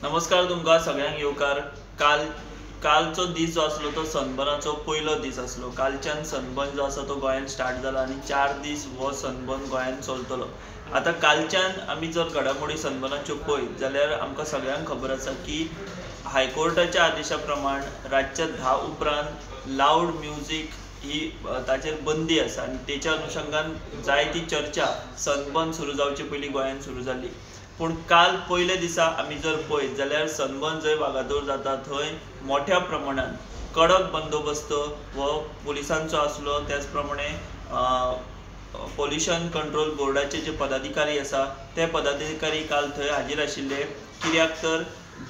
नमस्कार तुमकां सगळ्यांक येवकार. कालचो दीस जो आसलो तो सनबर्नाचो पयलो दीस आसलो. कालच्यान सनबर्न जो आसा तो गोंयांत स्टार्ट जाला आनी 4 दीस हो सनबर्न गोंयांत चलतलो. आतां कालच्यान आमी जर घडामोडी सनबर्नाच्यो पळयत जाल्यार आमकां सगळ्यांक खबर आसा की हायकोर्टाच्या आदेशा प्रमाण रातच्या 10 उपरांत लावड म्युजीक ही ताचेर बंदी आसा आनी तेच्या अनुशंगान जायती चर्चा सनबर्न सुरू जावचे पयलीं गोंयांत सुरू जाली. पूण काल पयल्या दिसा आमी जर पळयत जाल्यार सनबर्न जंय वागातोर जाता थंय मोठ्या प्रमाणान कडक बंदोबस्त हो पुलिसांचो आसलो. त्याच प्रमाणे पोल्युशन कंट्रोल बोर्डाचे जे पदाधिकारी आसा ते पदाधिकारी काल थंय हाजीर आशिल्ले. कित्याक तर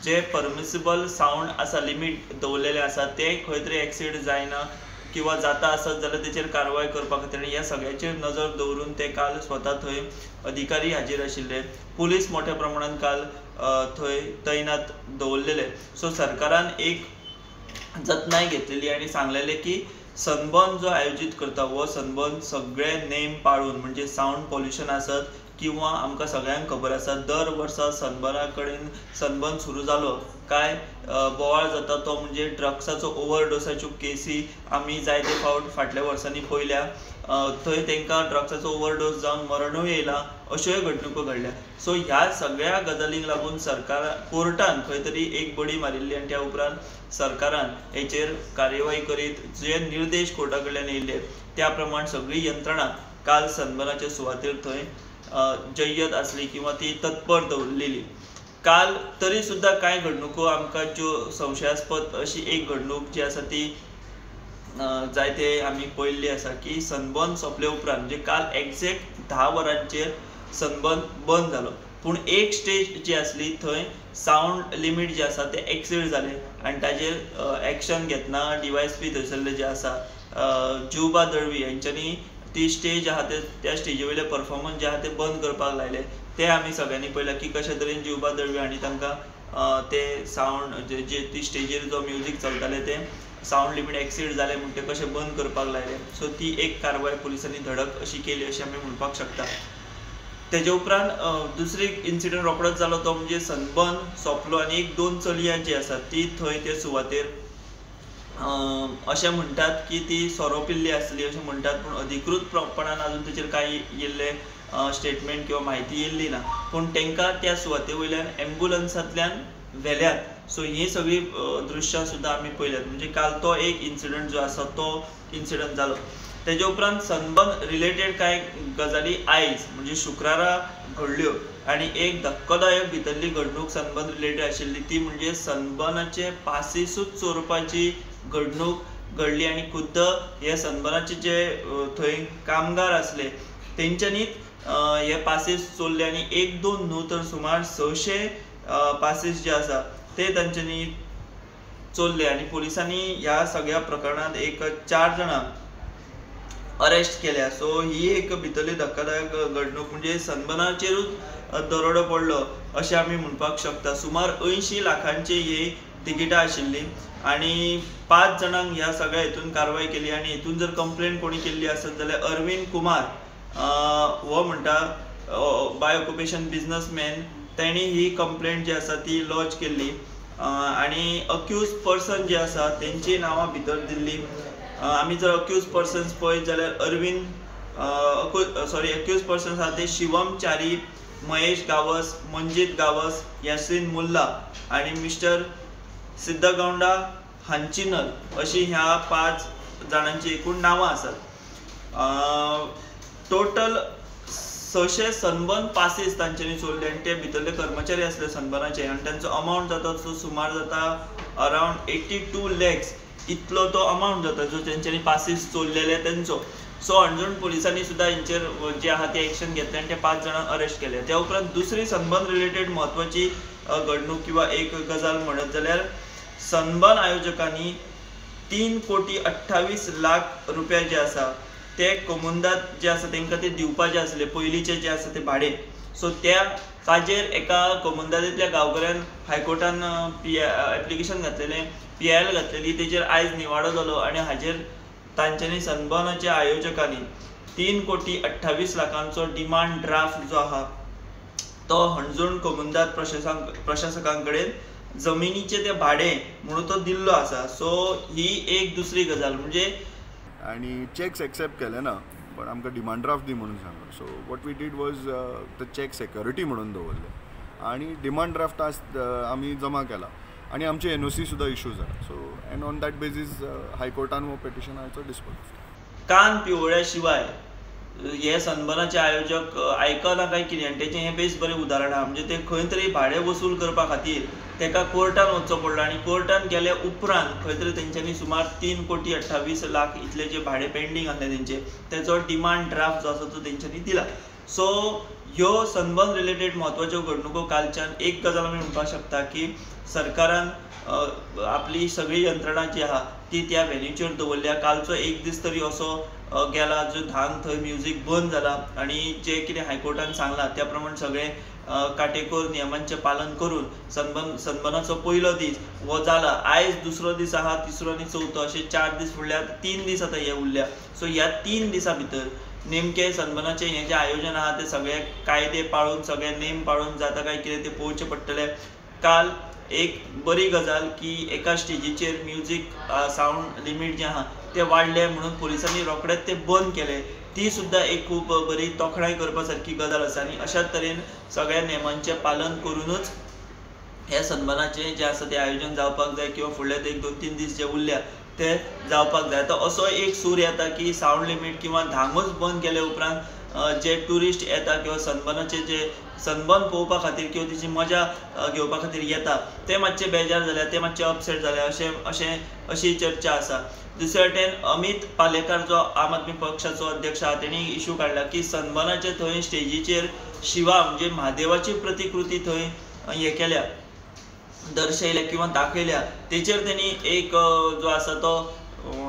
जे परमिसिबल सावंड आसा, लिमीट दवरलेले आसा ते खंय तरी एक्सीड जायना किंवा जाता आसत जाल्यार तेचेर कारवाय करपा खातीर ह्या सगळ्याचेर नजर दवरून ते काल स्वता थंय अधिकारी हाजीर आशिल्ले. पुलीस मोठ्या प्रमाणान काल थंय तैनात दवरलेले. सो सरकारान एक जतनाय घेतलेली आनी सांगलेले की सनबर्न जो आयोजीत करता हो सनबर्न सगळे नेम पाळून, म्हणजे सावंड पोल्युशन आसत किंवा आमकां सगळ्यांक खबर आसा दर वर्सा सनबर्ना कडेन सनबर्न सुरू जालो काय बोवाळ जाता तो म्हणजे ड्रग्साचो ओवरडोसाच्यो केसी आमी जायते फावट फाटल्या वर्सांनी पळयल्या. थंय तांकां ड्रग्साचो ओवरडोस जावन मरणूय येयला अश्योय घडणुको घडल्या. सो ह्या सगळ्या गजालींक लागून सरकार कोर्टान खंय तरी एक बडी मारिल्ली आनी त्या उपरांत सरकारान हेचेर कार्यवाही करीत जे निर्देश कोर्टा कडल्यान येयल्ले त्या प्रमाण सगळी यंत्रणा काल सनबर्नाच्या सुवातेर थंय जय्यत आसली किंवा ती तत्पर दवरलेली. काल तरी सुद्दां कांय घडणुको आमकां ज्यो संशयास्पद अशी एक घडणूक जी आसा ती जायते आमी पळयल्ली आसा की सनबर्न सोंपले उपरांत म्हणजे काल एग्जॅक्ट 10 वरांचेर सनबर्न बंद जालो. पूण एक स्टेज जी आसली थंय सावंड लिमीट जी आसा ते एक्सीड जाले आनी ताजेर एक्शन घेतना DYSP थंयसरले जे आसा जिवबा दळवी हेंच्यांनी ती स्टेज आहा ते त्या स्टेजी वयले परफॉर्मन्स जे आहा ते बंद करपाक लायले. ते आमी सगळ्यांनी पळयलां की कशे तरेन जिवबा दळवी हांणी तांकां ते सावंड जे ती स्टेजीर जो म्युजीक चलताले ते सावंड लिमीट एक्सीड जाले म्हण ते कशें बंद करपाक लायले. सो ती एक कारवाय पुलिसांनी धडक अशी केली अशें आमी म्हणपाक शकता. तेजे उपरांत दुसरी इन्सिडंट रोखडोच जालो तो म्हणजे सनबर्न सोंपलो आनी 1-2 चलयां जी आसात ती थंय ते सुवातेर अशें म्हणटात की ती सोरो पिल्ली आसली अशें म्हणटात, पूण अधिकृतपणान अजून तेचेर कांय येयल्ले स्टेटमेंट किंवा म्हायती येयल्ली ना. पूण तांकां त्या सुवाते वयल्यान एम्बुलन्सांतल्यान व्हेल्यात. सो ही सगळी दृश्यां सुद्दां आमी पळयल्यात. म्हणजे काल तो एक इन्सिडंट जो आसा तो इन्सिडंट जालो. तेजे उपरांत सनबर्न रिलेटेड कांय गजाली आयज म्हणजे शुक्रारा घडल्यो आनी एक धक्कोदायक भितरली घडणूक सनबर्न रिलेटेड आशिल्ली ती म्हणजे सनबर्नाचे पासिसूच चोरपाची घडणूक घडली आनी खुद्द हे सनबर्नाचे जे थंय कामगार आसले तेंच्यांनीच हे पासीस चोरले आनी 1-2 न्हू तर सुमार 600 पासीस जे आसा ते तांच्यांनी चोरले आनी पुलिसांनी ह्या सगळ्या प्रकरणांत एक 4 जाणांक अरेस्ट केल्या. सो ही एक भितरली धक्कादायक घडणूक म्हणजे सनबर्नाचेरूच दरोडो पडलो अशें आमी म्हणपाक शकता. सुमार 80 लाखांची ही तिकिटां आशिल्ली आनी 5 जाणांक ह्या सगळ्या हितून कारवाय केली. आनी हितून जर कंप्लेन कोणी केल्ली आसत जाल्यार अरविंद कुमार हो म्हणटा बाय ऑक्युपेशन बिजनसमॅन, तेणी ही कंप्लेंट जी आसा ती लॉज केल्ली आनी अक्यूज पर्सन जे आसा तेंची नांवां भितर दिल्ली. आमी जर अक्यूज पर्सन्स पळयत जाल्यार अक्यूज पर्सन्स आसा ते शिवम च्यारी, महेश गावस, मंजीत गावस, यासीन मुल्ला आनी मिस्टर सिद्धगौंडा हांचिनल अशी ह्या 5 जाणांची एकूण नांवां आसात. टोटल 600 सनबर्न पासीस तांच्यांनी चोरले आनी ते भितरले कर्मचारी आसले सनबर्नाचे आनी तांचो अमावंट जाता तो सुमार जाता अरावंड 82 लॅक्स इतलो तो अमावंट जाता जो तेंच्यांनी पासीस चोरलेले तेंचो. सो अंजूण पुलिसांनी सुद्दां हेंचेर जे आहा ते एक्शन घेतले आनी ते 5 जाणांक अरेस्ट केले. त्या उपरांत दुसरी सनबर्न रिलेटेड म्हत्वाची घडणूक किंवा एक गजाल म्हणत जाल्यार सनबर्न आयोजकांनी 3,28,00,000 रुपया जे आसा ते कोमुंदाद जे आसा तांकां ते दिवपाचे आसले पयलींचे जे आसा ते भाडें. सो त्या ताजेर एका कोमुंदादींतल्या गांवकऱ्यान हायकोर्टान एप्लिकेशन घातलेलें, PIL घातलेली, तेचेर आयज निवाडो जालो आनी हाजेर तांच्यांनी सनबर्नाच्या आयोजकांनी 3,28,00,000 डिमांड ड्राफ्ट जो आहा तो हणजूण कोमुनिदाद प्रशासकां कडेन जमिनीचें तें भाडें म्हणून तो दिल्लो आसा. सो ही एक दुसरी गजाल म्हणजे आनी चॅक्स एक्सेप्ट केले ना, पण आमकां डिमांड ड्राफ्ट दी म्हणून सांगलो. So what we did was the cheque security म्हणून दवरले आनी डिमांड ड्राफ्ट आज आमी जमा केला आनी आमचे एनओसी सुद्दां इशू जाला. So and on that basis हायकोर्टान हो पेटिशनाचो डिस्पोज. कान पिवळ्या शिवाय हे सनबर्नाचे आयोजक आयकना काय कितें, आनी तेचें हें बेस बरें उदाहरण आहा. म्हणजे ते खंय तरी भाडें वसूल करपा खातीर तेका कोर्टान वचचो पडलो आनी कोर्टान गेले उपरांत खंय तरी तेंच्यांनी सुमार 3,28,00,000 इतले जे भाडें पेंडींग आसलें तेंचें तेचो डिमांड ड्राफ्ट जो आसा तो तेंच्यांनी दिला. सो ह्यो सनबर्न रिलेटेड म्हत्वाच्यो घडणुको कालच्यान. एक गजाल आमी म्हणपाक शकता की सरकारान आपली सगळी यंत्रणा जी आहा ती त्या व्हेन्यूचेर दवरल्या. कालचो एक दीस तरी असो गेला जो धांक थंय म्युजीक बंद जाला आनी जे कितें हायकोर्टान सांगलां त्या प्रमाण सगळें काटेकोर नियमांचें पालन करून सनबर्नाचो पयलो दीस हो जाला. आयज दुसरो दीस आहा, तिसरो आनी चवथो अशे 4 दीस फुडल्या 3 दीस आतां हे उरल्या. सो ह्या 3 दिसां भितर नेमकें सनबर्नाचें हें जें आयोजन आहा तें सगळे कायदे पाळून सगळे नेम पाळून जाता काय कितें तें पळोवचें पडटलें. काल एक बरी गजाल की एका स्टेजीचेर म्युजीक सावंड लिमीट जें आहा तें वाडलें म्हणून पुलिसांनी रोखडेंच तें बंद केलें, ती सुद्दां एक खूब बरी तोखणाय करपा सारकी गजाल आसा. आनी अशाच तरेन सगळ्या नेमांचें पालन करूनच ह्या सनबर्नाचें जें आसा तें आयोजन जावपाक जाय किंवा फुडले 1, 2, 3 दीस जे उरल्या ते जावपाक जाय. आतां असो एक सूर येता की सावंड लिमीट किंवा धांगूच बंद केले उपरांत जे ट्युरिस्ट येता किंवा सनबर्नाचे जे सनबर्न पळोवपा खातीर किंवा तिची मजा घेवपा खातीर येता ते मातशे बेजार जाल्या, ते मातशे अपसेट जाल्या अशें अशें अशी चर्चा आसा. दुसरे वटेन अमित पालेकार जो आम आदमी पक्षाचो अध्यक्ष आहा तेणी इशू काडला की सनबर्नाचे थंय स्टेजीचेर शिवा म्हणजे म्हादेवाची प्रतिकृती थंय हे केल्या, दर्शयल्या किंवा दाखयल्या, तेचेर तेणी एक जो आसा तो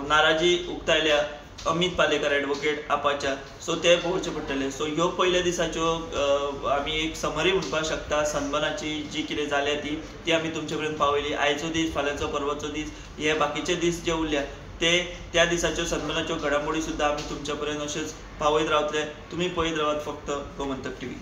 नाराजी उक्तायल्या अमित पालेकर एडवोकेट आपाच्या. सो ते पळोवचें पडटलें. सो ह्यो पयल्या दिसाच्यो आमी एक समरी म्हणपाक शकता सनबर्नाची जी कितें जाल्या ती ती आमी तुमचे पर्यंत पावयली. आयचो दीस, फाल्यांचो, परवाचो दीस, हे बाकीचे दीस जे उरल्या ते त्या दिसाच्यो सनबर्नाच्यो घडामोडी सुद्दां आमी तुमच्या पर्यंत अश्योच पावयत रावतले. तुमी पळयत रावात फक्त गोमंतक टीव्ही.